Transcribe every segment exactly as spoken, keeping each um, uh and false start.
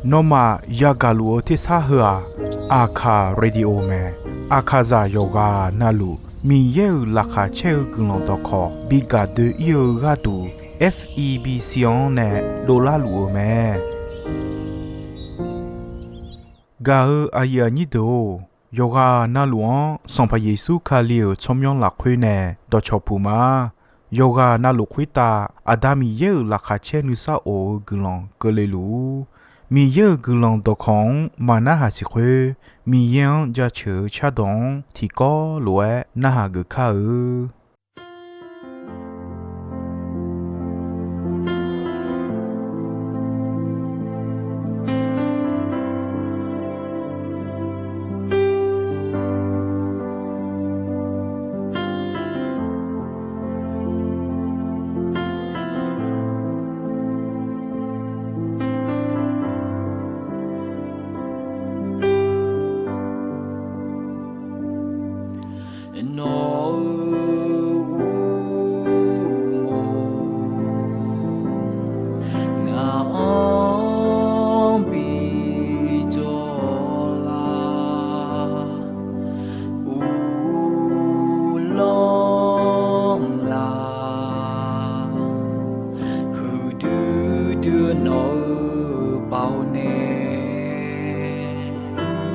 Nawmaf yagaq luf-eu tersar heu-aq, Aqkaq Radio mae. Aqkaqzaq yawqghaq navluf Miqyaer-euq laqkhaq caer-eu guiqlanq dawqkawq bi gaq doe-ir-eu gharduq, F E B C-anr nae dovlar luf-eu mae. Gaq-eu aqyuif aqnyir deuq-or, yawqghaq navluf-anr Sanqpaq Yeqsur Kali-euq tsawrmyanr lafkhoer nae dawqcawq puq ma. Yawqghaq navluf khoertav Aqda Miqyaer-euq laqkhaq caer nuisar of-eu guiqlanq keuvle luf-ur. Miqyaer-euq guiqlanq dawqkawq-anr maqnarhaq siq khoer, Miqyaer-anr jaceuq-eu cardawq-anr tiqkawv lof-aer narhaq geuf kar-eu. Nawq-euq uqmov ngaq-anr bi jawr lar, uvlanr lar, huiqdui dui-eu nawq-euq baoq nae,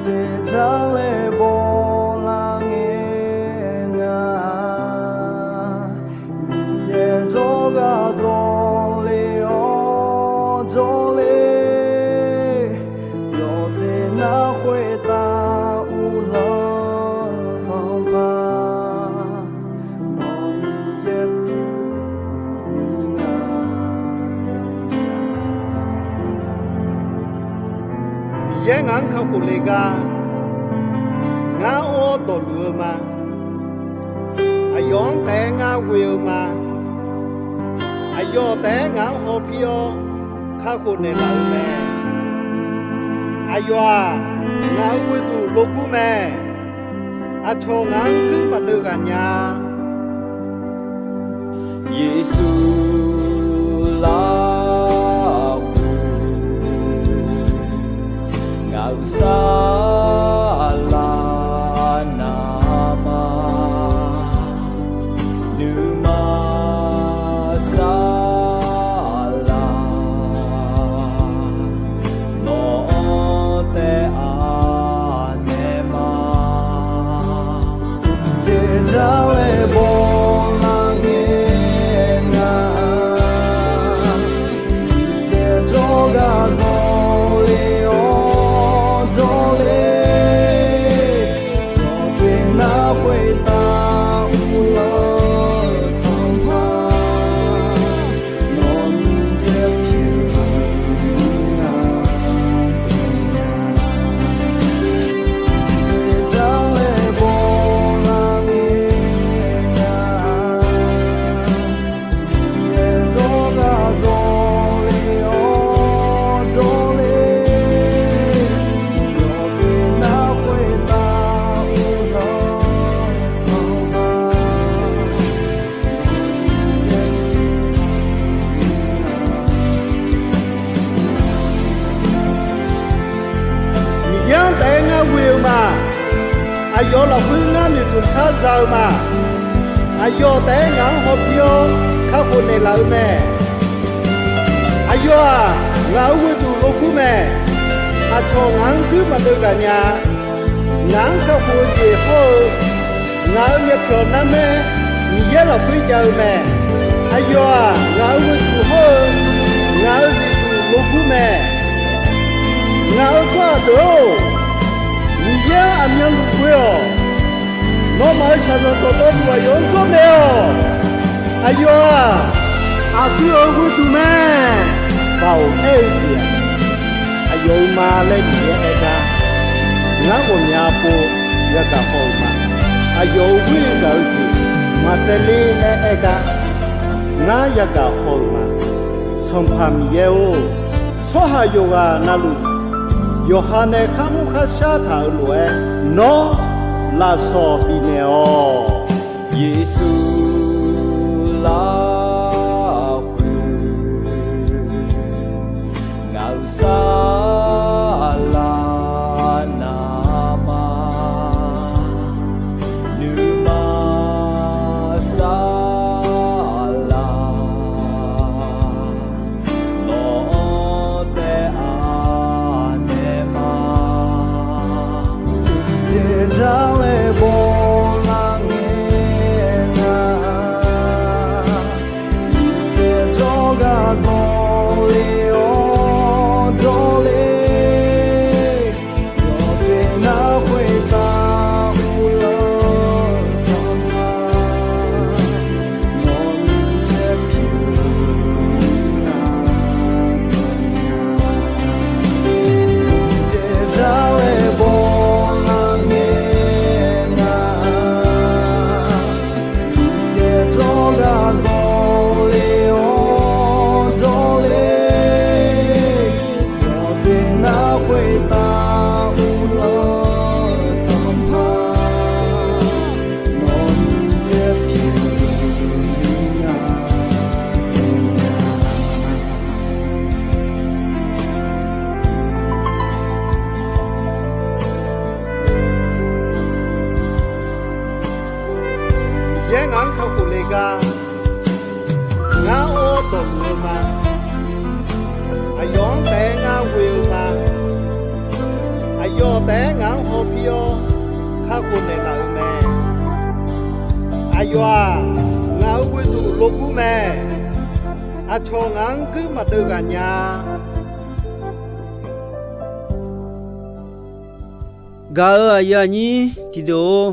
dzaeqdzaq laer bawlar ngae nga. Miqyaer jawrgar zawle-awr jawrle, yawqjeq nar khoertav uvlanr-eu Sanqpaq, nawq Miqyaer pyeuf-eu mirnae. Miqyaer ngaq-anr kakhof le gar, ngar or-awr dawqluf-eu ma. Aqyawf-anr taef-aer ngar ghoe-eu ma. Aqyawf taef-aer ngaq-anr hawpir-awr kakhof naeqlaf-eu mae. Aqyawf-aq, ngaq-euq ghoeduq logur mae. Aqcawq ngaq-anr guir maqdeuv ghaq nya-a. Yeqsur lafkhoer ngaq-euq saflar navma nuima saflar nawq-anr taef-a naeq ma. Dzaeqdzaq laer bawlar ngae nga. Miqyaer jawrgar zawle-awr jawrle, yawqjeq nar khoertav uvlanr-eu Sanqpaq, nawq Miqyaer pyeuf-eu mirnae. Dzaeqdzaq laer bawlar ngae nga. Miqyaer jawrgar zawle-awr jawrle, yawqjeq nar khoertav uvlanr-eu Sanqpaq, Miqyaer-anr taef-aer ngar ghoe-eu ma. Aqyawf lafkhoer ngar noeqtmq khar za-eu ma. Aqyawf taef-aer ngaq-anr hawpir-awr kakhof naeqlaf-eu mae. Aqyawf-aq, ngaq-euq ghoeduq logur mae. Aqcawq ngaq-anr guir maqdeuv ghaq nya-a. Ngaq-anr kakhof-eu jeq hawr-eu, ngaq-euq myavpyawq narmaer Miqyaer lafkhoer jav-eu mae. Aqyawf-aq, ngaq-euq ghoeduq hawr-eu, ngaq-euq zifduq logur mae. Ngaq-euq tsawrhaq deuq-or, Miqyaer-anr aqmyanluf ghoe-awq. Nawmaf-euq shaqzanq dawqtawvluf aqyawf-anr dzawrnaeq-awq. Aqyawf-aq, aqdui-euq ghoeduq mae. Baoq aer-eu jeq-aq, aqyawf-euq ma laer Miqyaer aer gar, ngar ghawqmya pov yagaq haw-euq ma. Aqyawf-euq ghoer gaq-eu jeq maqtsaevler laer aer gar, ngar yagaq haw-euq ma. Sanqpaq Miqyaer-or, tsawrhaq yawqghaq navluf, yawqha nae kharmr kharshar taq-euq lof-aer, nawr lafsawq bifnaeq-awq. Yeqsur lafkhoer Saqlaq navmaqnuima saqlaq, nawq-anr taef-a naeq ma. Jeq dzaq-aer bawlar ngae nar, Miqyaer jawrgar zanqler-awr jawrler, yawqjeq nar khoertav uvlanr-eu sanqpaq, nawq-anr yaer pyeuf nar dawq nya. Jeq dzaq-aer bawlar ngae nar, Miqyaer jawrgar zanqler-awr jawrler, yawqjeq nar khoertav uvlanr-eu sanqpaq, nawq-anr yaer pyeuf nar dawq nya. Miqyaer ngaq-anr kakhof le gar, ngar or dawqluf-eu ma. Aqyawf-anr taef-aer ngar ghoe-eu ma. Aqyawf taef-aer ngaq-anr hawpir-awr kakhof naeqlaf-euq mae. Aqyawf-aq, ngaq-euq ghoeduq logur mae. Aqcawq ngaq-anr guir maqdeuv ghaq nya. Gaq-euq aqyuif aqnyir tiqdeuq-or,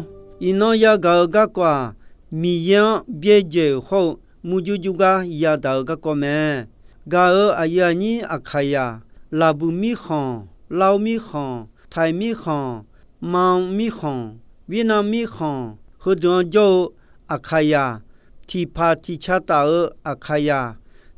iqnan yagaq-eu garkawv-aq, Miqyaer-anr byaerdzae-euq hawr-eu murjur jur gar yadaq-eu garkawv mae. Gaq-euq aqyuif aqnyir Aqkaqyaq, Laqbuiq mirkhanq, Lar-or mirkhanq, Taiq mirkhanq, Manq mirkhanq, Wirnan mirkhanq, heudeuq-anr jawr-eu Aqkaqyaq, tiqpaq tiqca taf-eu Aqkaqyaq,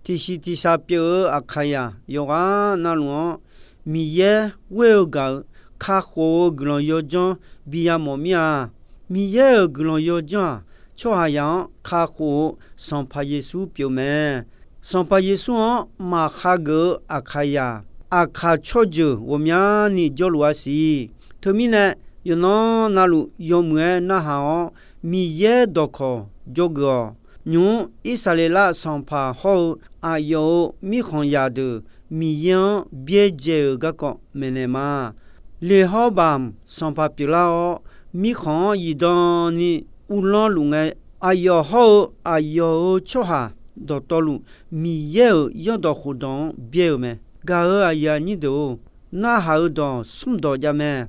tiqsiq tiqshaq pyeuf-eu Aqkaqyaq yawqghaq navluf-anr, Miqyaer ghoer-eu gaq-euq kakhof-eu guiqlanq yawdzanr bi yamawf mir-a. Miqyaer-euq guiqlanq yawdzanr-aq, tsawrhaqzaq-anr kakhof-eu Sanqpaq Yeqsur pyeuf mae. Sanqpaq Yeqsur-anr maqkhageuf-eu Aqkaqyaq, Aqkaq tsawrjeuq ghawqmyani jawrluf-a siq. Teumirnae, yawqnan navluf yawmuiq-aer narhaq-awr, Miqyaer dawqkawq dzawgeuf-awq. Nymq-mr Irsaqleqlav sanqpaq hawr-eu aqyawf-euq mirkhanqzaq deuq Miqyaer-anr byaerdzae-euq garkawv maeqnaeq ma. Leqhawrbamq sanqpaq pyeuflar-awr, mirkhanq-anr zifdan ni uvlanr luf ngae, aqyawf hawr-eu aqyawf-euq tsawrhaq dawqtawvluf, Miqyaer-euq zanrdawq khofdawq-anr byaer-euq mae. Gaq-euq aqyuif aqnyir deuq-or, narhaq-eu dawq smr dawq jav mae.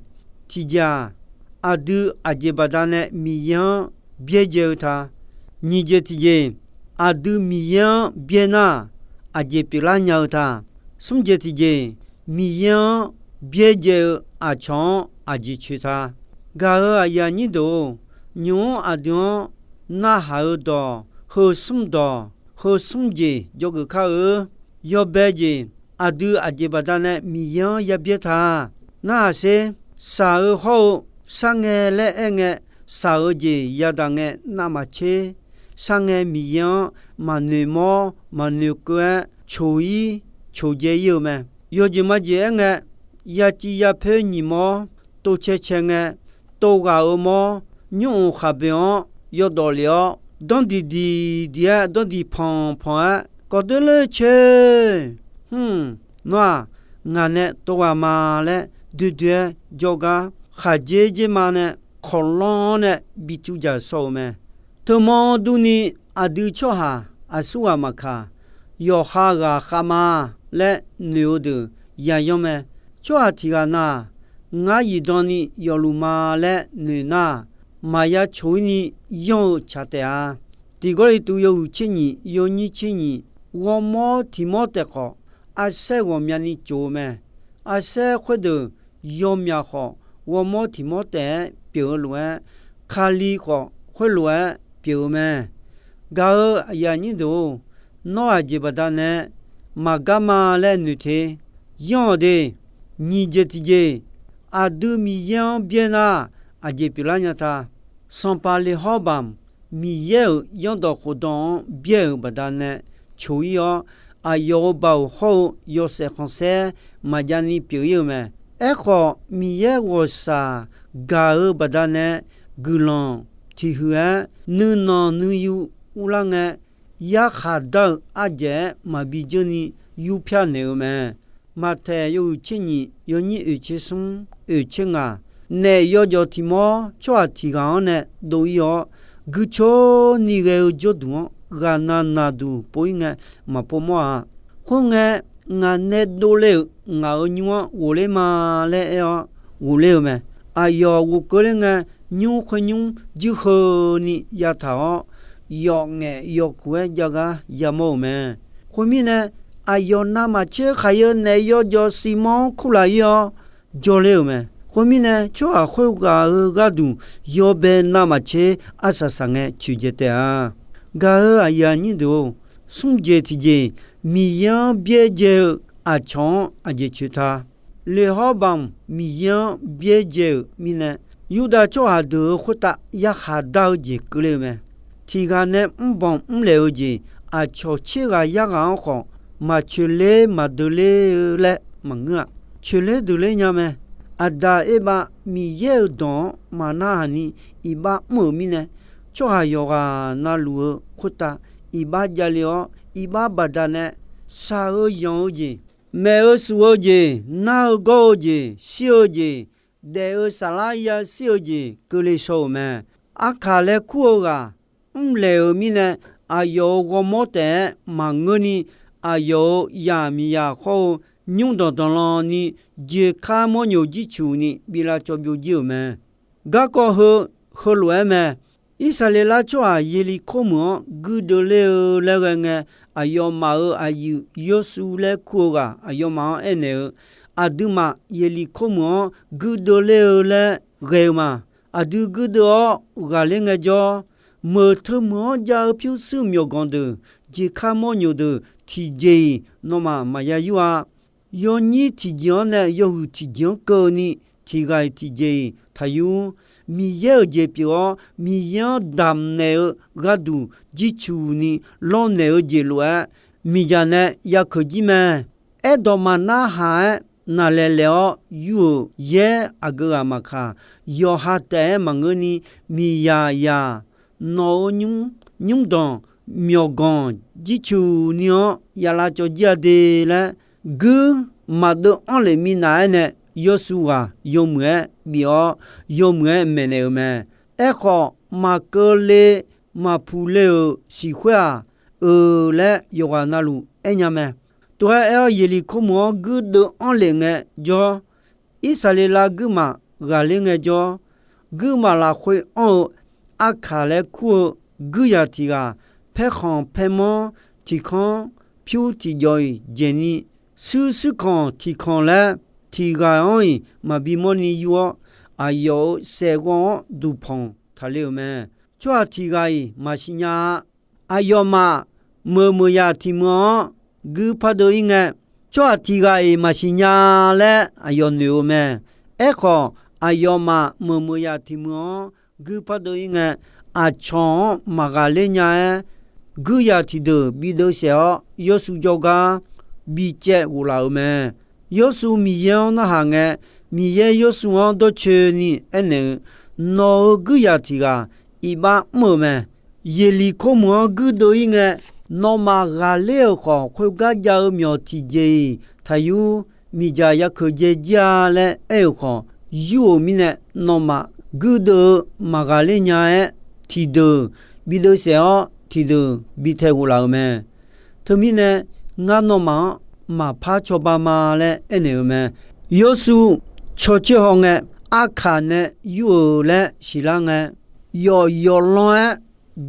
Tiqjeq-aq, aqdui aqjeq baqdanae Miqyaer-anr byaerdzae-eu ta. Nyiq jeq tiqjeq, aqdui Miqyaer-anr byaer nar, aqjeq pyeuflar nya-eu ta. Smr jeq tiqjeq, Miqyaer-anr byaerdzae-eu aqcawq-anr aqjeq coeq ta. Gaq-euq aqyuif aqnyir deuq-or, nymq-mr aqdui-anr narhaq-eu dawq heu smr dawq heu smr jeq dzawgeuf kar-eu. Yawbae jeq, aqdui aqjeq baqdanae Miqyaer-anr yabyaer ta. Narhaq sher, shaq-eu hawr-eu sharngae laer aerngae, shaq-eu jeq yadaq ngae navmaqtser, sharngae Miqyaer-anr maqnoeq mawr maqnoeq keuv-aer coq-ir coqdzae-ir-eu mae. Yawjeq majeq aerngae, yaciv yapoer nyiq mawr, tovcae cae ngae, tov ghaq-euq mawr, nymr-euq khaqboeq-anr yawdawf lef-awr, danr diq diq diq-aer danr diq panq panq-aer kawv doer ler coer. Hmr, nawr-aq, ngaq nae tov ghaq ma laer doe doe-aer jawrgar, khaqdzer dzer ma nae kawqlanr-anr nae bi cuv dzaq shawr-euq mae. Teumanr durni, aqdui tsawrhaq aqsurghaq maqkaq, yawqha ghaq khav ma laer noeq-eu deuq yayanr mae. Tsawrhaq tiq ghaq na-aq, ngar zifdan ni yawfluf ma laer noeq nar-aq, maqya coq-ir ni yanr-eu tsaq taef-a. Tiq Gawrliqtu yawhuiq tser nyiq yawnyir tser nyiq, ghawrmawr tiq mawr taef khawf, arsaer ghawqmyani coq-eu mae. Arsaer khoerdeuq yawmyaq khawf, ghawrmawr tiq mawr taef-aer pyeuf-eu lof-aer, Kali khawf khoerlof-aer pyeuf-eu mae. Gaq-euq aqyuif aqnyir deuq-or, nawr aqjeq baqdanae maqgar ma laer noeq te. Yanr-awq de. Nyiq jeq tiqjeq, aqdui Miqyaer-anr byaer nar, aqjeq pyeuflar nya ta. Sanqpaq Leqhawrbamq, Miqyaer-euq zanrdawq khofdawq-anr byaer-euq baqdanae coq-ir-awr, aqyawf-euq baoq hawr-eu yawshaef khanqsaer maqjav ni pyeuf-ir-eu mae. Aerkhawf, Miqyaer ghawqshaq gaq-eu baqdanae guiqlanq tiqhuiq-aer nuinanq nuiyu urlar ngae, yarkhaq dar-eu ardzaeq-aer maqbi dzeur ni yurpyar naeq-eu mae. Maqtaeq yawhuiq tser nyiq yawnyir oeq tser smr oeq tser ngaq, naef yawjawf tiq mawr tsawrhaq tiq ghaq-anr nae dov-ir-awr, guicoer ni ghae-eu jawrduq-anr ghaqna naqduq pov-ir ngae maqpov mawr-a. Khoerngae, ngaq nae dovle-euq ngaq-euq nymr-anr ghofler ma laer aer-awr ghofler-eu mae. Aqyawf ghofkeuv ler ngae, nymr khoernymr juir heuni yataq-awr, yawf ngaef yawkuq-aer jav gar yamawr-euq mae. Khoermirnae, aqyawf navmaqtser khaqyae naef yawjawf siq mawr-anr kurlaq-ir-awr jawrler-euq mae. Khoermirnae, tsawrhaq khoerghaq-euq gharduq yawbae navmaqtser arsaq saq ngae coeqdzae taef-a. Gaq-euq aqyuif aqnyir deuq-or, smrjeq tiqjeq Miqyaer-anr byaerdzae-eu aqcawq-anr aqjeq coeq ta. Leqhawrbamq Miqyaer-anr byaerdzae-euq mirnae, Yurdav tsawrhaq deuq-euq khoertav yarkhaq dar-eu jeq keuvle-eu mae. Tiq ghaq nae mrbanq mrlaeq-eu jeq aqcawq tser ghaq yar ghaq-anr khawf, maqcoeqler maqdeuq ler-eu laer maqngeur-a. Coeqler deuq ler nya mae. Aqdaq Erbav Miqyaer-euq dawq-anr maqnarhaq ni iqbax mr-euq mirnae, tsawrhaq yawqghaq navluf-eu khoertav iqbax javle-awr, iqbax baqdanae shaq-eu yanq-eu jeq, maeq-eu shuf-eu jeq, nar-eu gawr-eu jeq, shir-eu jeq, daef-eu saflar yashir-eu jeq keuvle shaw-euq mae. Arkaq laer kur-eu ghaq mrlaeq-euq mirnae, aqyawf-euq ghawrmawr taef-aer maqngeurni, aqyawf-euq yaqmiqyaq khawr-eu nymr danqdanqlan ni jeqkar mawrnyoq jircuq ni bi lavcawv byovjir-euq mae. Garkawv heu, heulof-aer mae. Irsaqleqlav tsawrhaq Yeqliqkor meuq-anr guirdeuv ler-eu laer ghae ngae, aqyawfmaf-euq aqyuif Yawrshuv laer kur-eu ghaq aqyawfmaf-anr aernaeq-eu, Aqduimaf Yeqliqkor meuq-anr guirdeuv ler-eu laer ghae-eu ma. Aqdui guirdeuv-awr ghaqler ngae jawr, meuq teu meuq-anr jav-eu pyurshuir myawqganq deuq, jeqkar mawrnyoq deuq tiqjeq-iq nawmaf maqya yur-a. Yawnyir tiqjeq-anr nae yawhuiq tiqjeq-anr keuvni, tiq ghaq-iq tiqjeq-iq taqyur. Miqyaer-euq jeq pyeuf-awr, Miqyaer-anr damqnaeq-eu gharduq jircuq ni lawrnaeq-eu jeq lof-aer, miqdzaq nae yakeuq jir mae. Aerdawq maqnarhaq-aer naqlaeq laeq-awr yur-euq yaer aqgeu ghaq maqkaq, yawqha taef-aer maqngeurni, miqyaq yaq, nawq-euq nymr, nymrdanq, myawqganq jircuq ni-anr ya lavcawv jir-a de laer, guir maqdeuv anr lef minav-aer nae Yawrshuv ghaq yawmuiq-aer bif-awr, yawmuiq-aer maeqnaeq-euq mae. Aerkhawf, maqkeuvle maqpuq le-euq siq khoer-aq, eu laer yawqghaq navluf aernya mae. Tov-aer aer-awr, Yeqliqkor meuq-anr guirdeuv anr lef ngae jawr, Irsaqleqlav guirmaf ghaqler ngae jawr, guirmaf lafkhoer anr-eu Arkaq laer kur-eu guirzaq tiq ghaq, paerkhanq paermanr tiq kanr, pyur tiqjawq-iq dzaeqni, shuir shuirkanq tiq kanq laer, tiq ghaq-anr-iq maqbi mawrni yur-awr, aqyawf-euq saeqghawv-anr duqpanq taqle-euq mae. Tsawrhaq tiq ghaq-iq maqsiq nya-a. Aqyawfmaf meuq meuq yaq tiq meuq-anr guir pardeuv-ir ngae, tsawrhaq tiq ghaq-iq maqsiq nya laer aqyawf noeq-eu mae. Aerkhawf, aqyawfmaf meuq meuq yaq tiq meuq-anr guir pardeuv-ir ngae, aqcawq-anr maqghaqler nya-aer, guirzaq tiqdeuq bi deuvsaef-awr, Yawrshuv jawrgar bi caev ghoflaf-euq mae. Yawrshuv Miqyaer-anr narhaq ngae, Miqyaer Yawrshuv-anr dawrcoeni aernaeq-eu, Nawq-euq guirzaq tiq ghaq iqbax mr-euq mae. Yeqliqkor meuq-anr guirdeuv-ir ngae, nawmaf ghaqler-euq khawf, khoergar jav-eu myawq tiqjeq-iq taqyur, miqdzaq yakeuq dzae jir-a laer aer-euq khawf, yur-euq mirnae, nawmaf guirdeuv-eu maqghaqler nya-aer, tiqdeuq bi deuvsaef-awr, tiqdeuq bi tae ghoflaf-euq mae. Teumirnae, ngar nawmaf-anr maqpar cawba ma laer aernaeq-euq mae. Yawrshuv cawcoer hawngae, Arkaq nae yur-euq laer siqlar ngae, yawf yawf lan-aer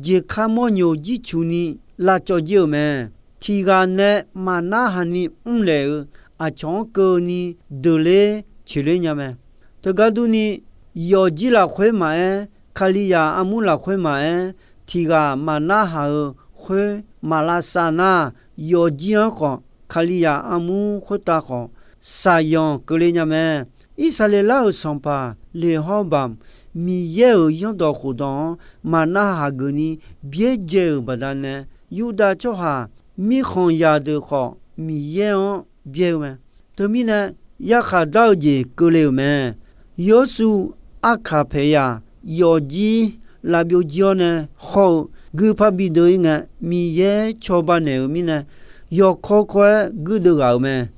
jeqkar mawrnyoq jircuq ni lavcawv jir-euq mae. Tiq ghaq nae maqnarhaq ni mrlaeq-euq aqcawq-anr keuvni deuq ler coeq ler nya mae. Teugar durni, yawfjir lafkhoer maqaer, Kalizaq armur lafkhoer maqaer, tiq ghaq maqnarhaq-euq khoer maq lavsav nar, yawfjir-anr khawf, Kalizaq armur khoertav khawf, saqyanq keuvle nya mae. Irsaqleqlav-euq sanqpaq Leqhawrbamq, Miqyaer-euq zanrdawq khofdawq-anr maqnarhaq geufni byaerdzae-euq baqdanae, Yurdav tsawrhaq mirkhanqzaq deuq khawf Miqyaer-anr byaer-eu mae. Teumirnae, yarkhaq dar-eu jeq keuvle-euq mae. Yawshuv arkaq paeq yaq yawfjir lavbyov jir-awr nae hawr-eu guir parbi deuv-ir ngae, Miqyaer cawba naeq-euq mirnae, yawkawr kawr-aer guirdeuv ghaq-euq mae.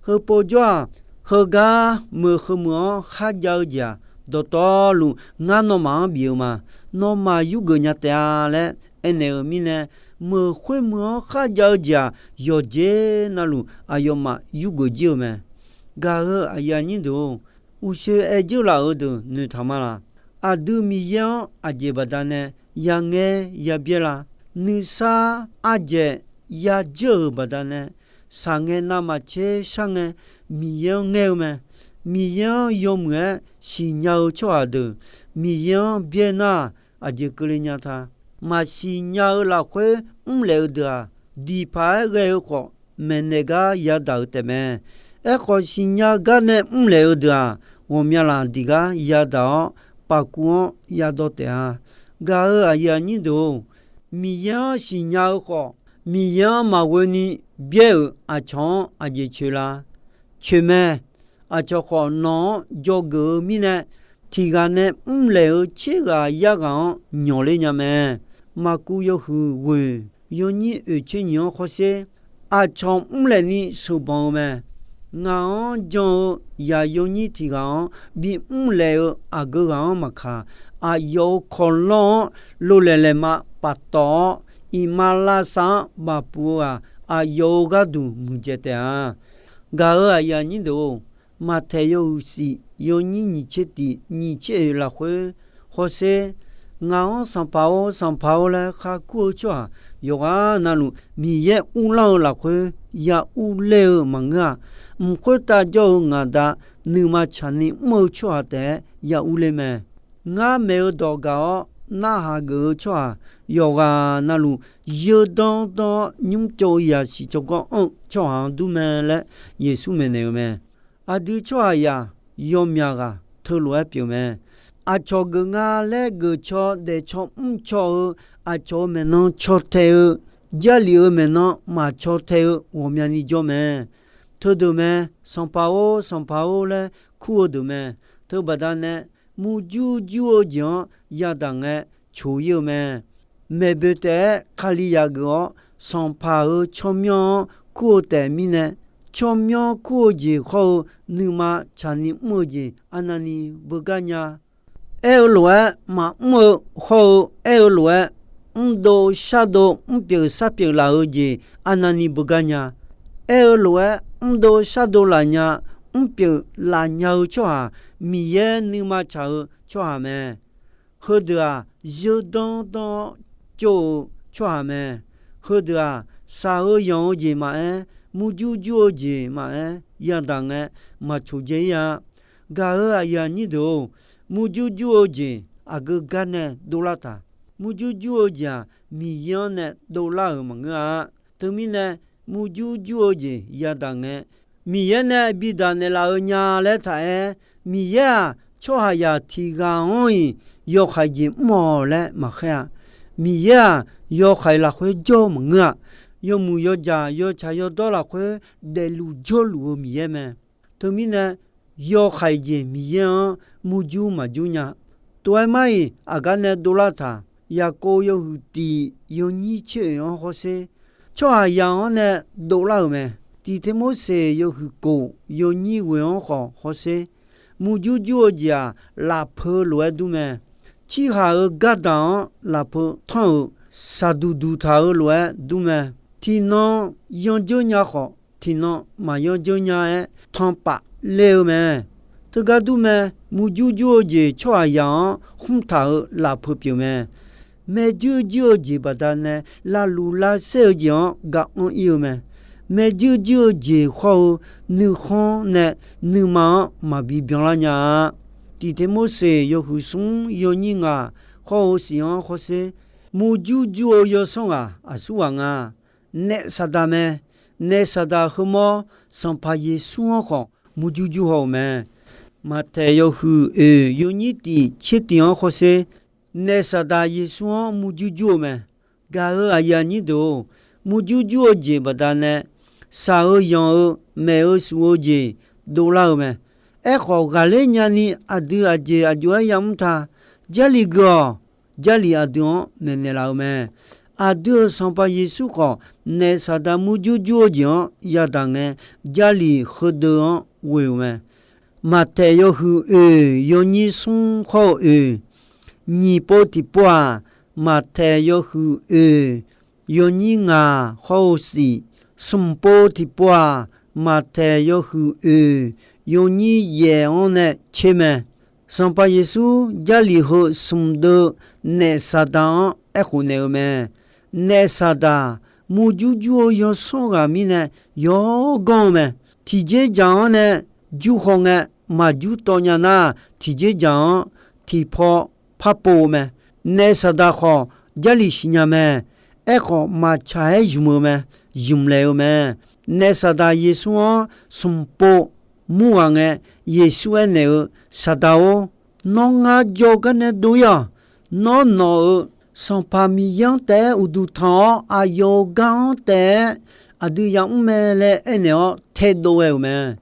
Heupov jawr-aq, heugar meuq heumeuq-anr kharjav-eu jeq-aq, dawqtawvluf ngar nawmaf-anr bif-eu ma. Nawmaf yurgeuf nya taef-a laer aernaeq-euq mirnae, meuq khoermeuq-anr kharjav-eu jeq-aq, yawqjeq navluf aqyawfmaf yurgeuf jir-eu mae. Gaq-eu aqyuif aqnyir deuq-or, uqshoe aer jeur laf-euq deuq noeqtaq ma laq. Aqdui Miqyaer-anr aqjeq baqdanae yangaer yabyaer la? Nuisar ardzaeq yajeur-euq baqdanae, shaqngae navmaqtser sharngae Miqyaer-anr ngaer-eu mae. Miqyaer-anr yawmuiq-aer siqnya-eu tsawrhaq deuq Miqyaer-anr byaer nar, aqjeq keuvle nya ta. Maqsiq nya-eu lafkhoer mrlaeq-eu deuq-aq, diqpaq-aer ghae-eu khawf, maeqnaeq gar yadaq-eu taefmae. Aerkhawf, siqnya gar nae mrlaeq-eu deuq-aq, ghawqmya laf diq gar yadaq-awr, pafkuv-anr yadawv taef-a. Gaq-eu aqyuif aqnyir deuq-or, Miqyaer-anr siqnya-eu khawf, Miqyaer-anr maqghoeni byaer-euq aqcawq-anr aqjeq coeq la? Coeq mae. Aqcawq khawf nawq-anr dzawgeuf-eu mirnae, tiq ghaq nae mrlaeq-eu tser ghaq yar ghaq-anr nyawqler nya mae. Maqkuv yawhuiq ghoeq yawnyir oeq tser nyiq-anr hawsher, aqcawq mrlaeq ni sheuqbanq-eu mae. Ngaq-anr jan-eu yaq yawnyir tiq ghaq-anr bimr laeq-eu aqgeu ghaq-anr maqkaq, aqyawf-euq kawqlanr-anr lolaeq laeqma paftawf-awr, iqmalavshav-anr bafpuq-eu-aq, aqyawf-euq gharduq muiqdzaeq taef-a. Gaq-eu aqyuif aqnyir deuq-or, Maqtaeq yawhuiq shif yawnyir nyiq tser tiq nyiq tser oeq lafkhoer hawsher, ngaq-anr Sanqpaq-or, Sanqpaq-or laer kharkur-eu tsawrhaq yawqghaq navluf Miqyaer uvlanr-eu lafkhoer ya urler-eu maqngeur-aq, mq khoertav jawr-eu ngaq Da nuima tsaqni mr-eu tsawrhaq taef-aer ya urler mae. Ngar maeq-eu dawq gaq-awr narhaq geuf-eu tsawrhaq yawqghaq navluf, yeudanr danr-awr nymr tsov-eu yasiq tsawrganr anr-eu tsawrhaq-anr dur mae laer Yeqsur maeqnaeq-eu mae. Aqdui tsawrhaqzaq yawmyaq ghaq teulof-aer pyeuf mae. Aqcawq geuf nga laer geuf caw daef caw mr caw-eu, aqcawq-euq maeqnan caw tae-eu, Jarlif-euq maeqnan maqcaw tae-eu ghawqmyani jawr mae. Teudeuq mae, Sanqpaq-or, Sanqpaq-or laer kur-eu deuq mae. Teubaqda nae murjur jur-eu jeq-anr yadaq ngae coq-ir-eu mae. Maeqboeq taef-aer Kalizaq geuf-awr, Sanqpaq-euq tsawrmyanr-anr kur-eu taef mirnae, tsawrmyanr kur-eu jeq hawr-eu nuima tsaqni mr-eu jeq arnavni beugar nya. Aer-eu lof-aer maqmr-eu hawr-eu, aer-eu lof-aer mrdov shardov mrpyeuf sarpyeuf laf-eu jeq arnavni beugar nya. Aer-eu lof-aer mrdov shardov laf nya, mrpyeuf laf nya-eu tsawrhaq, Miqyaer nuima tsaq-eu tsawrhaq mae. Heudeuq-aq, zeur danr danr-awr tsov-eu tsawrhaq mae. Heudeuq-aq, shaq-eu yanq-eu jeq maqaer, murjur jur-eu jeq maqaer, yadaq ngae maqcoq dzae-ir-a. Gaq-eu aqyuif aqnyir deuq-or, murjur jur-eu jeq aqgeu gar nae dovlar taq. Murjur jur-eu jeq-aq, Miqyaer-anr nae dovlar-euq maqngeur-a. Teumirnae, murjur jur-eu jeq yadaq ngae, Miqyaer nae bidaq naeqlaf-eu nya laer taq-aer, Miqyaer-aq, tsawrhaqzaq tiq ghaq-anr-iq yawhaiq jeq mr-awq laer maqkhaer-a. Miqyaer-aq, yawhaiq lafkhoer jawr-eu maqngeur-a. Yawmuiq yawjaq yawtsaq yawdawr lafkhoer daefluf jawrluf-eu Miqyaer mae. Teumirnae, yawhaiq jeq Miqyaer-anr murjur maqjur nya. Tov-aer mar-iq aqgar nae dovlar taq. Yaqkov yawhuiq tiq yawnyir tser oeq-anr hawsher, tsawrhaqzaq-anr nae dovlar-euq mae. Tiq Tirmorseq yawhuiq kof yawnyir ghoeq-anr khawf hawsher, murjur jur-eu jeq-aq, lafpeu lof-aer dur mae. Tsirhaq-euq gardaq-anr lafpeu tanr-euq, shaqduq duqtaq-eu lof-aer dur mae. Tiqnan yandzeur nya khawf, tiqnan maqyandzeur nya-aer tanqpaf ler-eu mae. Teugar dur mae. Murjur jur-eu jeq tsawrhaqzaq-anr khmr taq-euq lafpeu pyeuf mae. Maeq juir juir-eu jeq baqdanae, lavluf lavsaer-eu jeq-anr ga anr-ir-eu mae. Maeq juir juir-eu jeq hawr-eu nuikhanr nae nuima-anr maqbi byanlar nya-a. Tiq Tirmorseq yawhuiq smr yawnyir ngaq hawr-eu shif-anr hawsher, murjur jur-eu yawsanr ghaq aqsur ghaq nga. Naef Saqdaq mae. Naef Saqdaq heumawr, Sanqpaq Yeqsur-anr khawf murjur jur haw-euq mae. Maqtaeq yawhuiq oeq yawnyir tiq tser tiq-anr hawsher, naef Saqdaq Yeqsur-anr murjur jur-eu mae. Gaq-eu aqyuif aqnyir deuq-or, murjur jur-eu jeq baqdanae, shaq-eu yanq-eu, maef-eu shuf-eu jeq dovlar-eu mae. Aerkhawf, ghaqler nyani aqdui aqjeq aqjox-aer yamr ta. Jarlif geuf-awq. Jarlif aqdui-anr maeqnaeq laf-eu mae. Aqdui-euq Sanqpaq Yeqsur khawf, naef Saqdaq murjur jur-eu jeq-anr yadaq ngae, Jarlif heudeuq-anr ghoe-euq mae. Maqtaeq yawhuiq oeq yawnyir smr hawr-eu oeq, nyiq pov tiqpov-aq, Maqtaeq yawhuiq oeq yawnyir ngaq hawr-eu shif, smq pov tiqpov-aq, Maqtaeq yawhuiq oeq yawnyir yaef-anr nae tser mae. Sanqpaq Yeqsur Jarlif heu smq deuv naef Saqdaq-anr aerkhof naeq-eu mae. Naef Saqdaq murjur jur-eu yawsanr ghaq mirnae yawganr-eu mae. Tiqjeq dzaq-anr nae jur haw ngae, maqjur tawv nya nar, tiqjeq dzaq-anr tiqpaw par pov-eu mae. Naef Saqdaq khawf, Jarlif siqnya mae. Aerkhawf, maqtsaq-aer zmq-eu mae. Zmq laeq-eu mae. Naef Saqdaq Yeqsur-anr smq pov mur ghaq ngae, Yeqsur aernaeq-eu, Saqdaq-or, nawr ngar jawrgar nae dov-ir-awq. Nawr nawq-euq Sanqpaq Miqyaer-anr taef-aer uqduq tanq-awr, aqyawf-euq gar-anr taef-aer aqdui yamr mae laer aernaeq-awr taedov ghae-euq mae.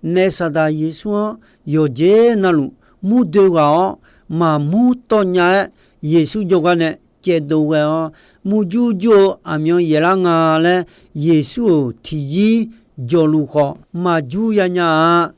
Naef Saqdaq Yeqsur-anr yawqjeq navluf mur doe ghaq-awr, maqmur tawv nya-aer, Yeqsur jawrgar nae caevdov ghae-awr, murjur jur-eu aqmyan yaeflar nga laer, Yeqsur-euq tiqyir jawqluf khawf maqjur ya nya-a.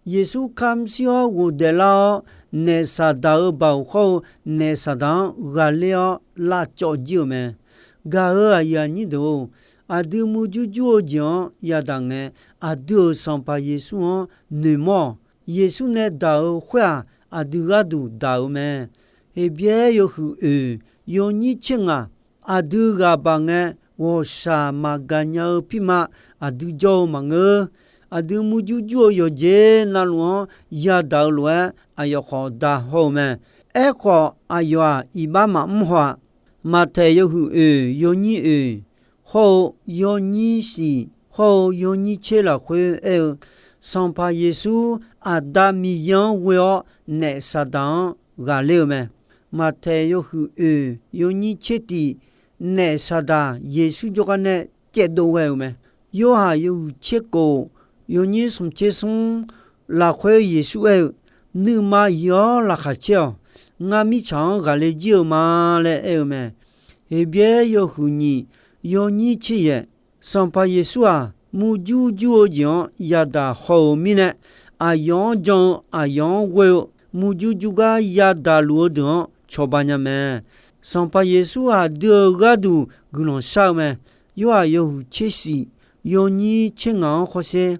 Yeqsur kamq shir-awr ghofdaef lar-awr, naef Saqdaq-euq baoq hawr-eu naef Saqdaq-anr ghaqler-awr lavcawv jir-euq mae. Gaq-euq aqyuif aqnyir deuq-or, aqdui murjur jur-eu jeq-anr yadaq ngae, aqdui-euq Sanqpaq Yeqsur-anr noeqmawr-awq. Yeqsur nae daq-euq khoer-aq, aqdui gharduq daq-euq mae. Heqbyaer yawhuiq oeq yawnyir tser ngaq, aqdui ghaq baq ngae, ghawqshaq maqgaq nya-eu pirma aqdui jawr-eu maqngeur. Aqdui murjur jur-eu yawqjeq navluf-anr yadaq-eu lof-aer, aqyawf khawf daq haw-eu mae. Aerkhawf, aqyawf-aq, iqbax maqmr haw-aq. Maqtaeq yawhuiq oeq yawnyir oeq hawr-eu yawnyir shif hawr-eu yawnyir tser lafkhoer aer-eu, Sanqpaq Yeqsur Aqda Miqyaer-anr ghoe-awr naef Saqdaq-anr ghaqler-eu mae. Maqtaeq yawhuiq oeq yawnyir tser tiq, naef Saqdaq Yeqsur jawrgar nae caevdov ghae-euq mae. Yorhaq yawhuiq tser kof yawnyir smq tser smr lafkhoer Yeqsur aer-eu, Nuima yif-awr laqkhaq caer-awq. Ngar mirtsaq-anr ghaqler jir-eu ma laer aer-eu mae. Heqbyaer yawhuiq nyiq yawnyir tser yaeq, Sanqpaq Yeqsur-aq, murjur jur-eu jeq-anr yadaq haw-euq mirnae, aqyawf-anr jan-eu aqyawf-anr ghoe-eu murjur jur gar yadaq luf-eu deuq-anr cawba nya mae. Sanqpaq Yeqsur aqdui-euq gharduq guiqlanq shar-eu mae. Yorhaq yawhuiq tser shif yawnyir tser ngaq-anr hawsher.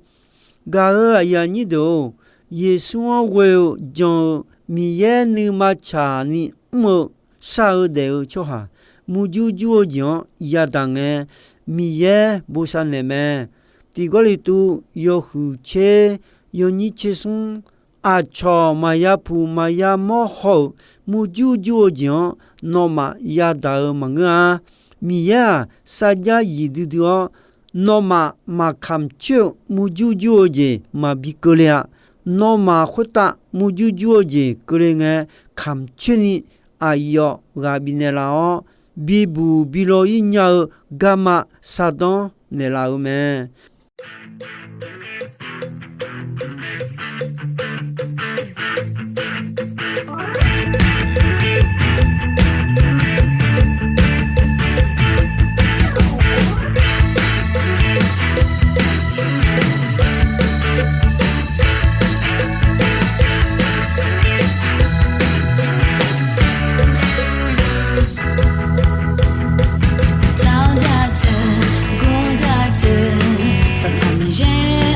Gaq-euq aqyuif aqnyir deuq-or, Yeqsur-anr ghoe-eu jan-eu Miqyaer nuima tsaqni mr-eu shar-eu daef-eu tsawrhaq, murjur jur-eu jeq-anr yadaq ngae, Miqyaer bosav naeq mae. Tiq Gawrliqtu yawhuiq tser yawnyir tser smr, aqcawq maqya puq maqya mawr haw-euq murjur jur-eu jeq-anr nawmaf yadaq-eu maqngeur-a. Miqyaer-aq, sarjax zif duidui-awr, nawmaf maqkamq coer-eu murjur jur-eu jeq maqbi keuvle-a. Nawmaf khoertav murjur jur-eu jeq keuvle ngae, kamq coerni aqyawf ghaq bifnaeq laf-awr, bibuq bi law-ir nya-eu garma shardanr naeqlaf-euq mae. Tawq jateuq, gor jateuq, Sanqpaq Miqyaer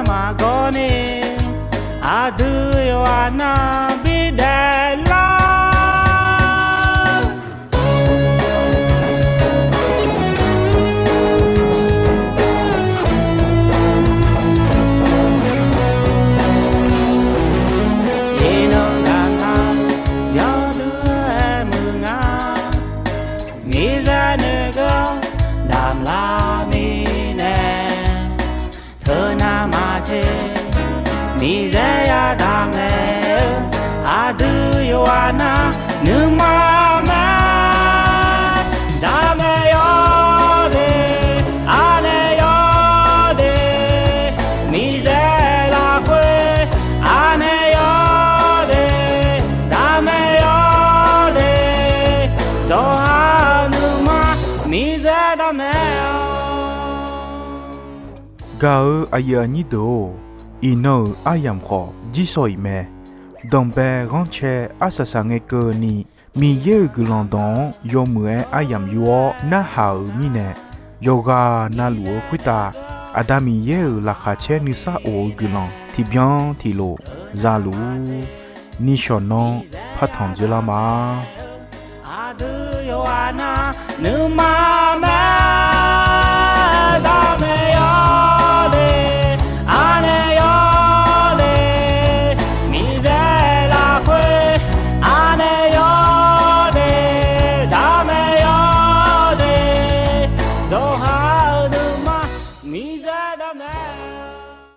maqgawr ni, aqdui yawqghaq nar bidaef lar. Iqnan gaqnar yawdui-aer muiq nga, miqzaq noeqgeur damq lar mirnae, teunav maqtser miqzaq yadamq naeq-eu, aqdui yawqghaq nar nuima mae. Damq naeq yawde, aqnaeq yawde, miqzaq lafkhoer aqnaeq yawde, damq naeq yawde, zawqha-eu nuima miqzaq damq naeq-awq. Gaq-eu aqyuif aqnyir deuq-or, iqnan-euq aryamq khawf jirsawq iq mae. Danqbae ghanrcae arsaq saqngae keuvni, Miqyaer-euq guiqlanq dawq-anr yawmuiq-aer aryamq yur-awr narhaq-euq mirnae, yawqghaq navluf-eu khoertav Aqda Miqyaer-euq laqkhaq caer nuisar of-eu guiqlanq tiqbyan tiqlof za luf-ur. Nishawq nanr partanq dzoerlar ma. Aqdui yawqghaq nar nuima